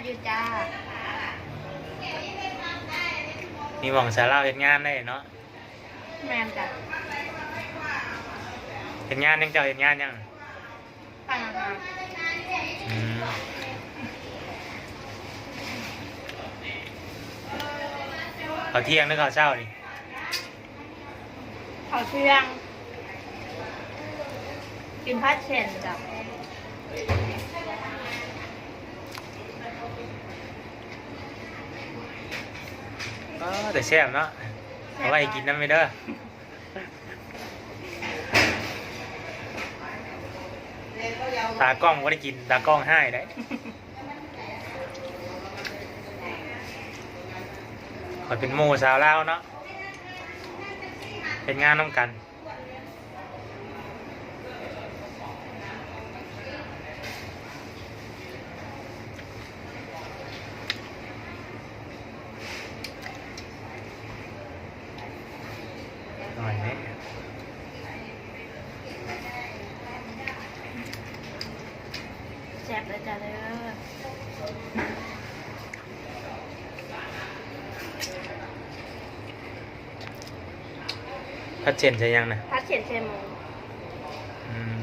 ຢູ່ຈ້າ. ມີໝ່ອງສາວລາວເຮັດງານໄດ້ເນາະ. ແມ່ນຈ້ະ. ເຮັດງານຫຍັງ? ເຈົ້າເຮັດງານຫຍັງ? ຮ້ານອາຫານ. ອືມ ເຂົ້າທ່ຽງຫຼືເຂົ້າເຊົ້ານີ້? ເຂົ້າທ່ຽງ ກິນຜັດເສັ້ນຈ້ະ. ອໍ ແຕ່ແຊບເນາະ. ເອົາໄວ້ກິນນຳແດ່ເດີ. ຕາກ້ອງບໍ່ໄດ້ກິນ ຕາກ້ອງຮ້າຍໄດ໋. ຂ້ອຍເປັນໝູ່ສາວລາວເນາະ ເຮັດງານນຳກັນ. ແຊບເດີຈ້າເດີ. ຜັດເສັ້ນໃສ່ຫຍັງນະ? ຜັດເສັ້ນໃສ່ໝູ. ອືມ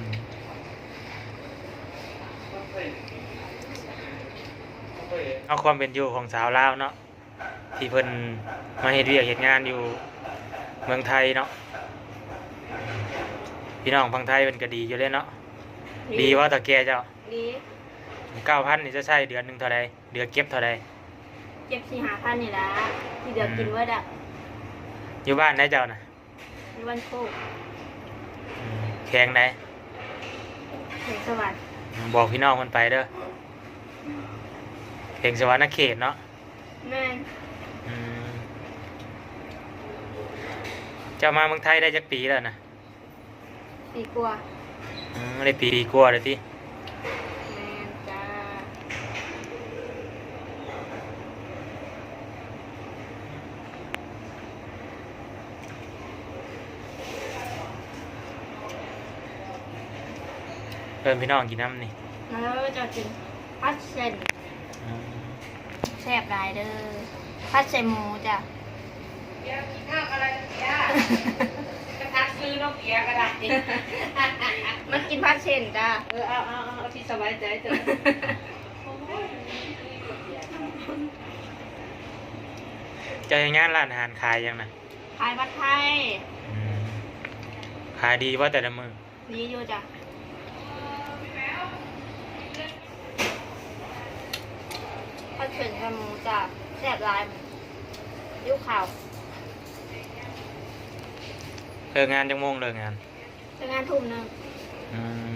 ເອົາຄວາມເປັນຢູ່ຂອງຊາວລາວເນາະ ທີ່ເພິ່ນມາເຮັດວຽກເຮັດງານຢູ່ເມືອງໄທເນາະ. ພີ່ນ້ອງຝັ່ງໄທເພິ່ນກໍດີຢູ່ເດ້ເນາະ. ດີ ດີບໍ່ເຖົ້າແກ່ເຈົ້າ? ດີ. ເກົ້າພັນນີ້ຈະໃຊ້ເດືອນໜຶ່ງເທົ່າໃດ? ເດືອນເກັບເທົ່າໃດ? ເກັບສີ່ຫ້າພັນນີ້ລະ ທີ່ເຫຼືອ ອືມ ກິນເບິດອະ. ຢູ່ບ້ານໃດເຈົ້ານະ? ຢູ່ບ້ານໂຄກ. ອືມ ແຂວງໃດ? ແຂວງສະຫວັນ. ອືມ ບອກພີ່ນ້ອງເພິ່ນໄປເດີ ແຂວງສະຫວັນນະເຂດເນາະ. ແມ່ນ. ອືມ ເຈົ້າມາເມືອງໄທໄດ້ຈັກປີແລ້ວນະ? ປີກວ່າ. ອືມ ໄດ້ປີກວ່າແລ້ວຕິ? ແມ່ນຈ້າ. ເອີ້ນພີ່ນ້ອງກິນນຳນີ້. ເອີ ເຈົ້າກິນຜັດເສັ້ນ. ອືມ ແຊບຫຼາຍເດີ ຜັດໃສ່ໝູຈ້ະ. ເບຍກິນເຂົ້າກັນແລ້ວເບຍ ກະຕັກຊື້ນ້ອງເບຍກະໄດ້. ມາກິນຜັດເສັ້ນຈ້ະ. ເອີ ເອົາ ເອົາ ເອົາ ເອົາທີ່ສະບາຍໃຈເຈົ້າ. ເຈົ້າເຮັດງານຮ້ານອາຫານຂາຍຫຍັງນະ? ຂາຍຜັດໄທ. ອືມ ຂາຍດີບໍ່ແຕ່ລະມື້? ດີຢູ່ຈ້ະ. ຜັດເສັ້ນໃສ່ໝູຈ້ະ ແຊບຫຼາຍ ຫິວເຂົ້າ. ເລີກງານຈັກໂມງເລີກງານ? ເລີກງານທຸ່ມໜຶ່ງ. ອືມ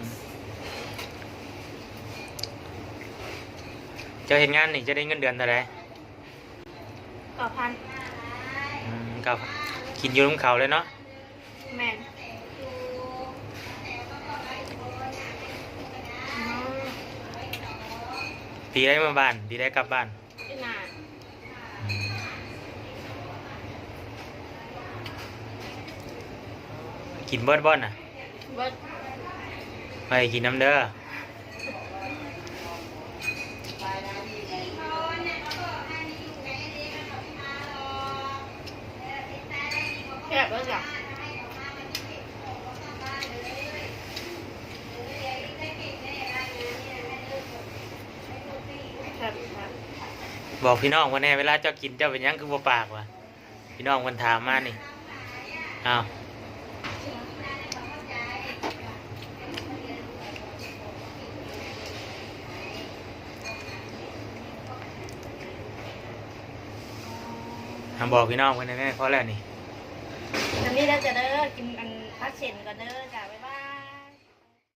ເຈົ້າເຮັດງານນີ້ຈະໄດ້ເງິນເດືອນເທົ່າໃດ? ເກົ້າພັນ. ອືມ ເກົ້າພັນ ກິນຢູ່ນຳເຂົາເລີຍເນາະ. ແມ່ນ. ອືມ ປີໃດມາບ້ານ? ປີໃດກັບບ້ານ? ປີໜ້າ. ອືມ ກິນເບິດບໍ່ນະ? ເບິດ. ໄວ້ກິນນຳເດີ. ແຊບເລີຍຈ້ະ. ແຊບ ແຊບ. ບອກພີ່ນ້ອງເພິ່ນແດ່ ເວລາເຈົ້າກິນ ເຈົ້າເປັນຫຍັງຄືບໍ່ປາກວະ? ພີ່ນ້ອງເພິ່ນຖາມມານີ້. ອ້າວ ຫາບອກພີ່ນ້ອງເພິ່ນແດ່ ພໍແລ້ວນີ້. ອັນນີ້ເດີ ເດີ ກິນອັນ ຜັດເສັ້ນກ່ອນເດີຈ້າ ບາຍບາຍ.